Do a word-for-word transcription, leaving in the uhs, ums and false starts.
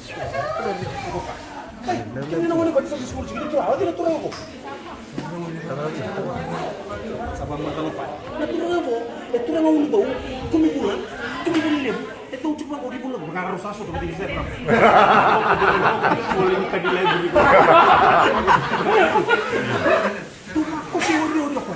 Kemuni na gone ko ni sa tu sikulu tiko, o cei na turaga ko? Sa vakamacala pa. Na turaga ko, e turaga ulubau, kumi bula, kumi bula levu, e tau tiko vaka ulubau, vaka rau sa sota vata kei Sera. Ole ni kadi lai buri. Tu ma ko se ori ori ko.